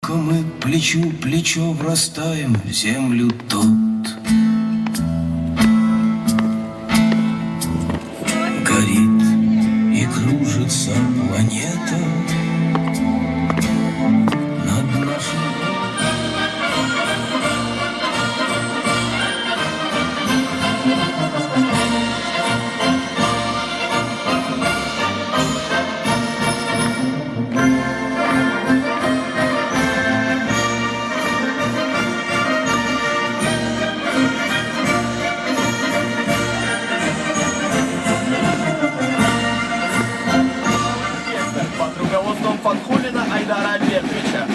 Мы плечу плечо врастаем в землю тут. Горит и кружится планета над нашим. Оркестр под руководством Фатхуллина Айдара Альбертовича.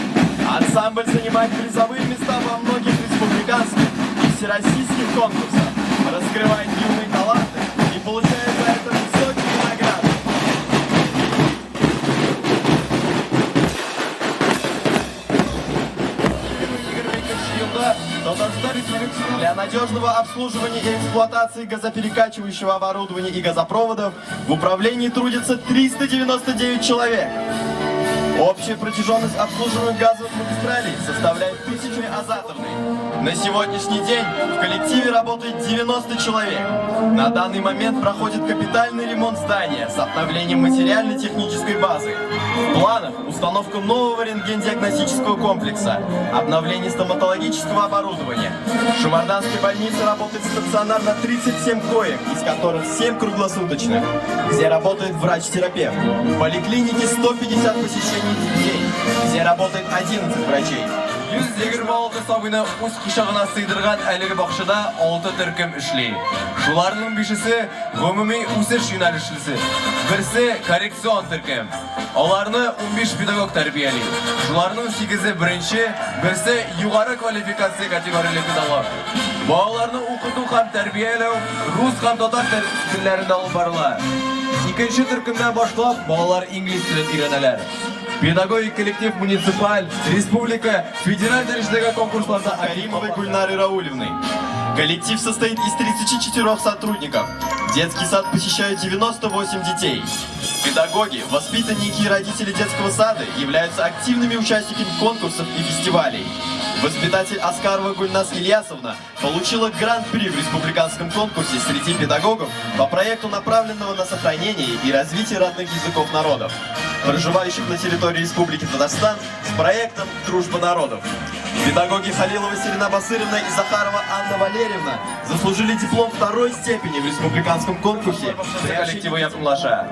Ансамбль занимает призовые места во многих республиканских и всероссийских конкурсах, раскрывает юные таланты и получает за это высокие награды. Елда Татарстан Республикасы для надежного обслуживания и эксплуатации газоперекачивающего оборудования и газопроводов в управлении трудится 399 человек. Общая протяженность обслуживаемых газовых магистралей составляет 1000 Азатовной. На сегодняшний день в коллективе работает 90 человек. На данный момент проходит капитальный ремонт здания с обновлением материально-технической базы. В планах установка нового рентген-диагностического комплекса, обновление стоматологического оборудования. В Шумарданской больнице работает стационарно 37 коек, из которых 7 круглосуточных, где работает врач-терапевт. В поликлинике 150 посещений в день, где работает 11 врачей. 126 сабыйны үз кочагына сыйдырган әлеге бакчада 6 төркем эшли. Шуларның бишесе гомуми үсеш юнәлешлесе, берсе коррекцион төркем. Аларны 15 педагог тәрбияли. Шуларның сигезе беренче, берсе югары квалификация категорияле педагог. Балаларны укыту һәм тәрбияләү рус һәм татар телләрендә алып барыла. Икенче төркемнән башлап балалар инглиз телен өйрәнәләр. Педагогик коллектив муниципаль, республика, федераль дәрәҗәдәге конкурсларда Каримовой Гульнары Раулевны. Коллектив состоит из 34 сотрудников. Детский сад посещают 98 детей. Педагоги, воспитанники и родители детского сада являются активными участниками конкурсов и фестивалей. Воспитатель Аскарова Гульнас Ильясовна получила гран-при в республиканском конкурсе среди педагогов по проекту, направленного на сохранение и развитие родных языков народов, проживающих на территории Республики Татарстан, с проектом «Дружба народов». Педагоги Халилова Селина Басыровна и Захарова Анна Валерьевна заслужили диплом второй степени в республиканском конкурсе. Коллективы якынлаша.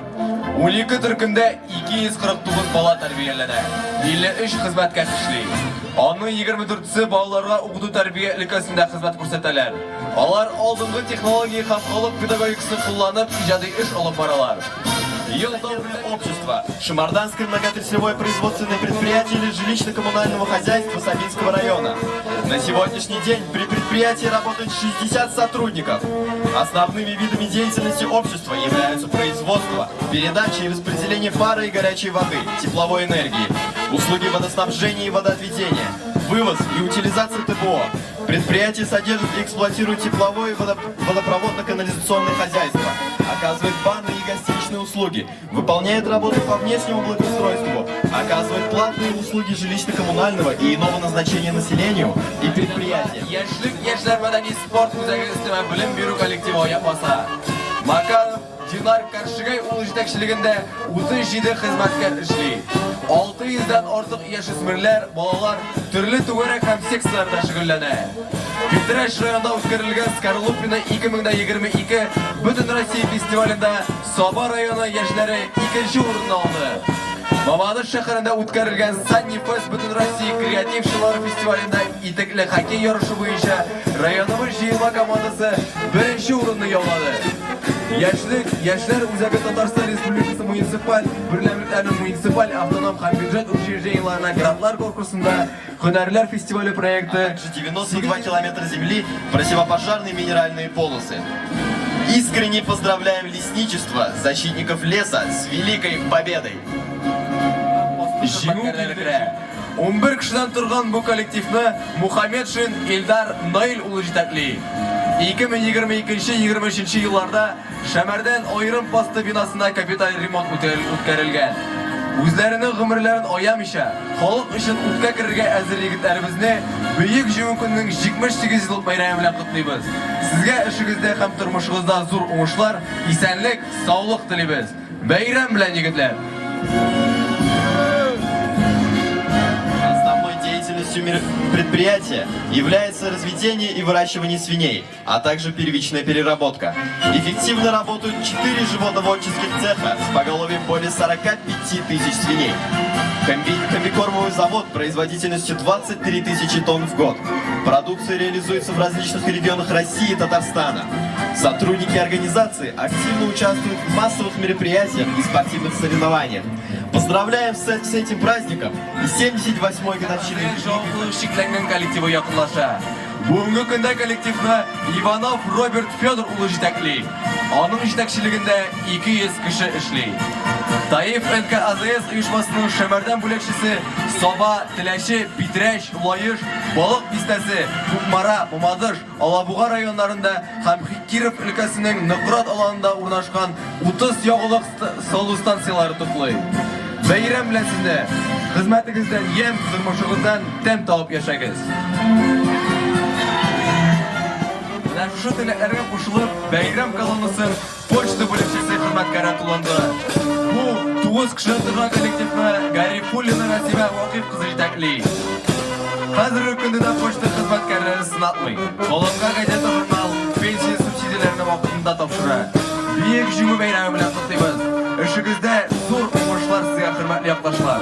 12 төркемдә 249 бала тәрбияләнә. 53 хезмәткәр эшли. Аның 24-се балаларга укыту тәрбия өлкәсендә хезмәт күрсәтәләр. Алар алдынгы технология һәм халык педагогикасын кулланып иҗади эш алып баралар. Ел Общество. Шаморданское многоотраслевое производственное предприятие жилищно-коммунального хозяйства Сабинского района. На сегодняшний день при предприятии работает 60 сотрудников. Основными видами деятельности общества являются производство, передача и распределение пара и горячей воды, тепловой энергии, услуги водоснабжения и водоотведения, вывоз и утилизация ТБО. Предприятие содержит и эксплуатирует тепловое и водопроводно-канализационное хозяйство, оказывает банные и гостиничные услуги, выполняет работы по внешнему благоустройству, оказывает платные услуги жилищно-коммунального и иного назначения населению и предприятиям. Яшьлек яшьләр мәдәни спорт үзәге өстәмә белем бирү коллективы аяк баса. Маканов Динар Каршигай улы җитәкчелегендә 37 хезмәткәр эшли. 600 дән артык яшүсмерләр, балалар төрле түгәрәк һәм секцияләрдә шөгыльләнә. Питрәч районында үткәрелгән Скорлупина 2022 Бөтенроссия фестивалендә Саба районы яшьләре икенче урынны алды. Мамадыш шәһәрендә үткәрелгән Санни Фест Бөтенроссия креативчылар фестивалендә итекле хоккей ярышы буенча районыбыз җыелма командасы беренче урынны яулады. Яшьлек, яшьләр үзәге Татарстан Республикасы муниципаль берләмлекләренең муниципаль автоном һәм бюджет учреждениеләренә грантлар конкурсында Һөнәрләр фестивале проекты 92 километра земли, противопожарные минеральные полосы. Искренне поздравляем лесничество, защитников леса с великой победой! Җиңү килдерә. 11 кешедән торган бу коллективны Мухаметшин Илдар Наил улы җитәкли. 2022-2023 елларда Шәмәрдән аерым посты бинасына капиталь ремонт үткәрелгән. Үзләренең гомерләрен аямыйча, халык өчен утка керергә әзер егетләребезне Бөек Җиңү көненең 78 еллык бәйрәме белән котлыйбыз. Сезгә эшегездә һәм тормышыгызда зур уңышлар, исәнлек, саулык телибез. Бәйрәм белән, егетләр! Основной деятельностью предприятия является разведение и выращивание свиней, а также первичная переработка. Эффективно работают 4 животноводческих цеха с поголовьем более 45 тысяч свиней. Комбикормовый завод производительностью 23 тысячи тонн в год. Продукция реализуется в различных регионах России и Татарстана. Сотрудники организации активно участвуют в массовых мероприятиях и спортивных соревнованиях. Поздравляем с этим праздником и 78-й годовщиной Җаваплы чикләнгән коллективы якынлаша. Бүгенге көндә коллективны Иванов Роберт Федор улы җитәкли. Аның җитәкчелегендә 200 кеше эшли. Таиф НК АЗС оешмасының Шәмәрдән бүлекчәсе Саба, Теләче, Питрәч, Лаеш, Балык Бистәсе, Кукмара, Мамадыш, Алабуга районнарында һәм Киров өлкәсенең Нократ аланында урнашкан 30 ягулык салу станцияләре туплый. Бәйрәм белән сезне! Хезмәтегездән ямь, тормышыгыздан тәм табып яшәгез! Менә шушы теләкләргә кушылып, бәйрәм колоннасын почта бүлекчәсе хезмәткәре тулындырды. Бу тугыз кешедән торган коллективны Гарифуллина Рәсимә Вакыйф кызы җитәкли. Хәзерге көндә дә почта хезмәткәрләре сынатмый. Халыкка газета-журнал, пенсия субсидияләрен вакытында тапшыра. Бөек Җиңү бәйрәме белән котлыйбыз! Эшегездә зур уңышлар сезгә, хөрмәтле якташлар!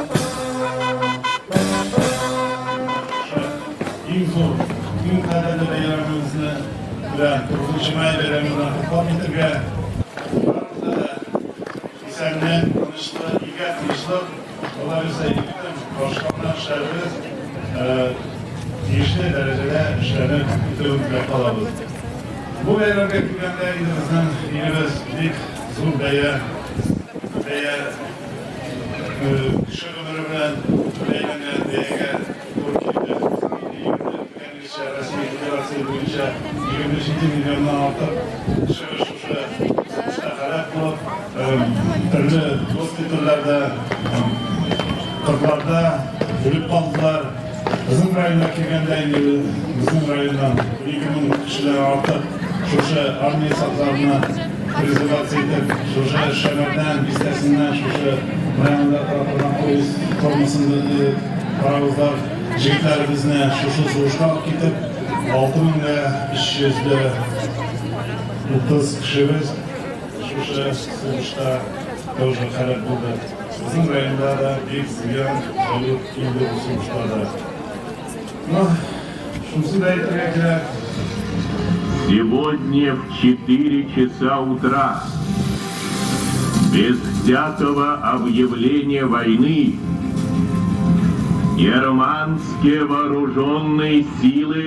Иң зур, иң кадерле бәйрәмебезне белән, 9 май бәйрәме белән котлап китергә. Барыбызга да исәнлек, тынычлык, илгә тынычлык, Алла бирсә, егетем, башкарган эшләребез тиешле дәрәҗәдә эшләнеп бетүен теләп калабыз. Бу бәйрәмгә килгәндә инде безнең илебез бик зур бәя, бәя кеше гомере белән бәйләнгән бәягә туры килде. Безнең инде егерме, Россия Федерация буенча 27 миллионнан артык кеше шушы сугышта һәлак булып, төрле госпитальләрдә, кырларда үлеп калдылар. Безнең районга килгәндә инде безнең районнан 12 мең кешедән артык шушы армия сафларына призываться итеп, шушы Шәмәрдән бистәсеннән шушы менә монда тора торган поезд формасын паровозлар Җегетләребезне шушы сугышка алып китеп, 6330 кешебез шушы сугышта тоже һәлак булды. Безнең районда да бик зыян җәлеп килде бу сугышларда. Ну, шунысын да әйтергә кирәк. Сегодня в 4 часа утра, без всякого объявления войны, германские вооруженные силы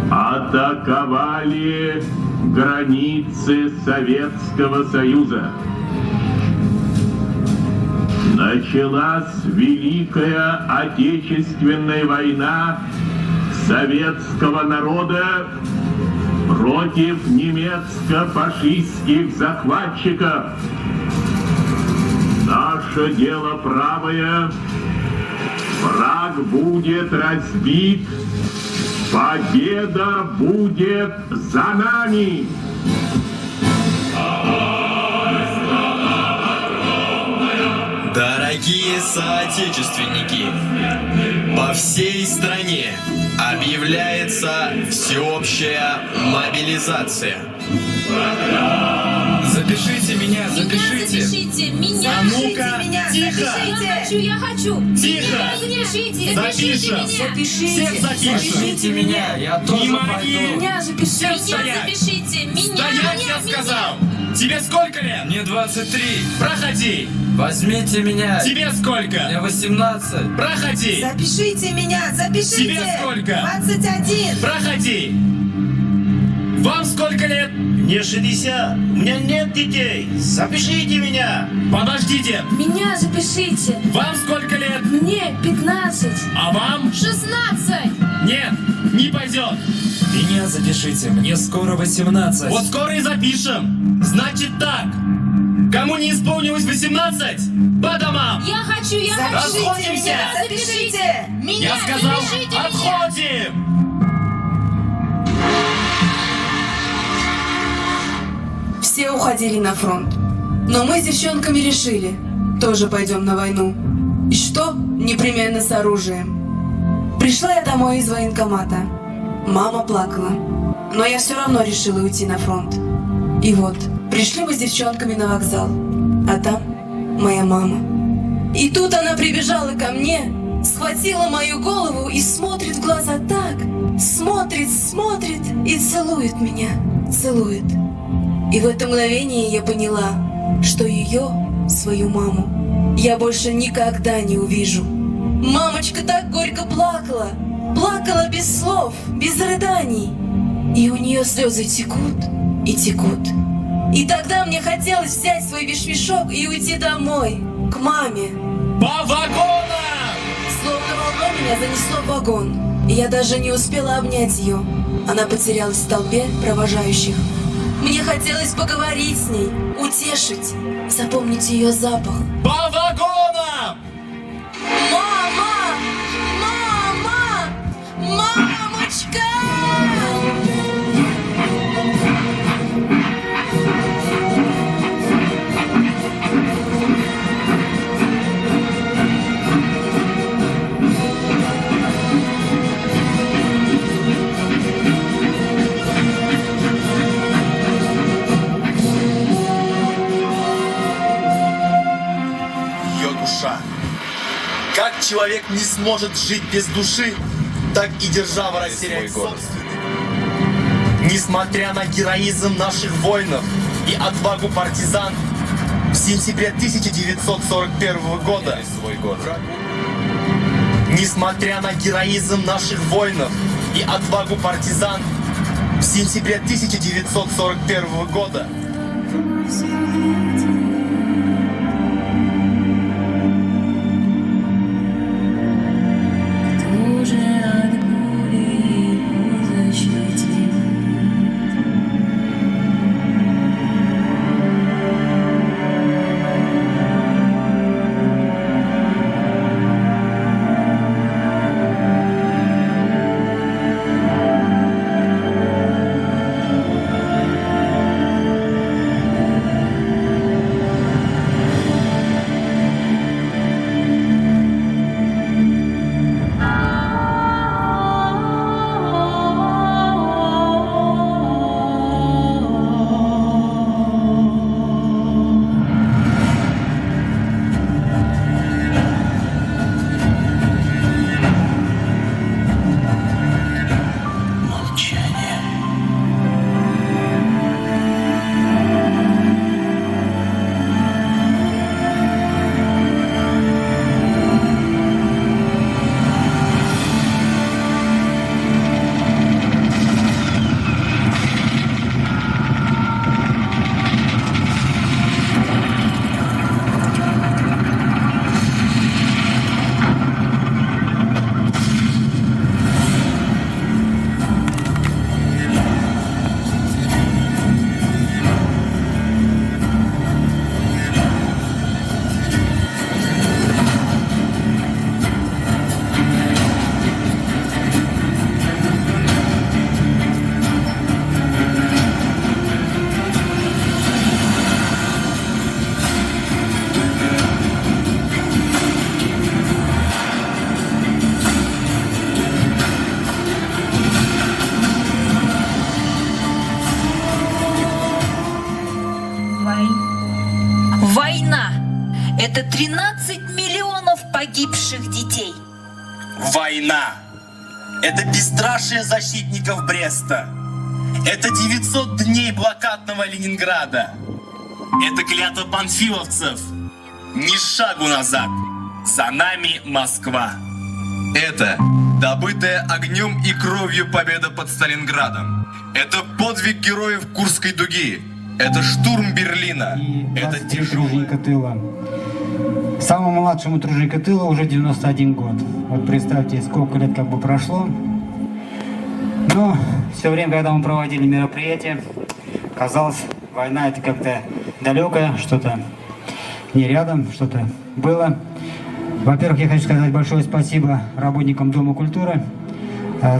атаковали границы Советского Союза. Началась Великая Отечественная война советского народа против немецко-фашистских захватчиков. Наше дело правое, враг будет разбит, победа будет за нами! Дорогие соотечественники, по всей стране объявляется всеобщая мобилизация. Запишите меня, запишите. Запишите меня. А ну-ка, меня. тихо. Запишите. Я хочу, я хочу. Тихо. Меня запишите. Запишем. Запишите. Всех запишем. Запишите меня, я тоже Внимание. пойду. Меня запишите. Меня стоять. запишите. Меня. Стоять, меня, я меня. сказал! Тебе сколько лет? Мне 23. Проходи! Возьмите меня. Тебе сколько? Мне 18. Проходи! Запишите меня, запишите! Тебе сколько? 21! Проходи! Вам сколько лет? Мне 60, у меня нет детей. Запишите меня. Подождите! Меня запишите. Вам сколько лет? Мне 15. А вам? 16. Нет, не пойдет! Меня запишите, мне скоро 18. Вот скоро и запишем! Значит так! Кому не исполнилось 18, по домам! Я хочу, я хочу! Запишите Расходимся! меня, запишите! Меня, Я сказал, запишите меня! отходим! Все уходили на фронт. Но мы с девчонками решили, тоже пойдем на войну. И что? Непременно с оружием. Пришла я домой из военкомата. Мама плакала. Но я все равно решила уйти на фронт. И вот, пришли мы с девчонками на вокзал. А там моя мама. И тут она прибежала ко мне, схватила мою голову и смотрит в глаза так, смотрит, смотрит и целует меня, целует. И в это мгновение я поняла, что ее, свою маму, я больше никогда не увижу. Мамочка так горько плакала, плакала без слов, без рыданий. И у нее слезы текут и текут. И тогда мне хотелось взять свой вещмешок и уйти домой, к маме. По вагонам! Словно волной меня занесло в вагон, и я даже не успела обнять ее. Она потерялась в толпе провожающих. Мне хотелось поговорить с ней, утешить, запомнить ее запах. По вагонам! Мама! Мама! Мамочка! Ее душа. Как человек не сможет жить без души, так и держава растеряет собственный. Несмотря на героизм наших воинов и отвагу партизан, в сентябре 1941 года Несмотря на героизм наших воинов и отвагу партизан, в сентябре 1941 года Кто же от пули его защитит? Молчание. Война – это 13 миллионов погибших детей. Война! Это бесстрашие защитников Бреста. Это 900 дней блокадного Ленинграда. Это клятва панфиловцев. Ни шагу назад. За нами Москва. Это добытая огнем и кровью победа под Сталинградом. Это подвиг героев Курской дуги. Это штурм Берлина. И Это 23 тяжелая... труженика тыла. Самому младшему труженику тыла уже 91 год. Вот представьте, сколько лет как бы прошло. Но все время, когда мы проводили мероприятия, казалось, война это как-то далекое, что-то не рядом, что-то было. Во-первых, я хочу сказать большое спасибо работникам Дома культуры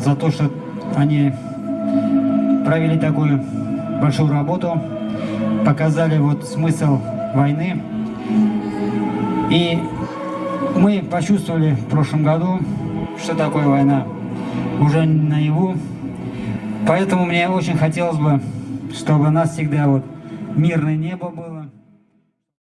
за то, что они провели такую большую работу, показали вот смысл войны. И мы почувствовали в прошлом году, что такое война, уже наяву. Поэтому мне очень хотелось бы, чтобы у нас всегда вот мирное небо было.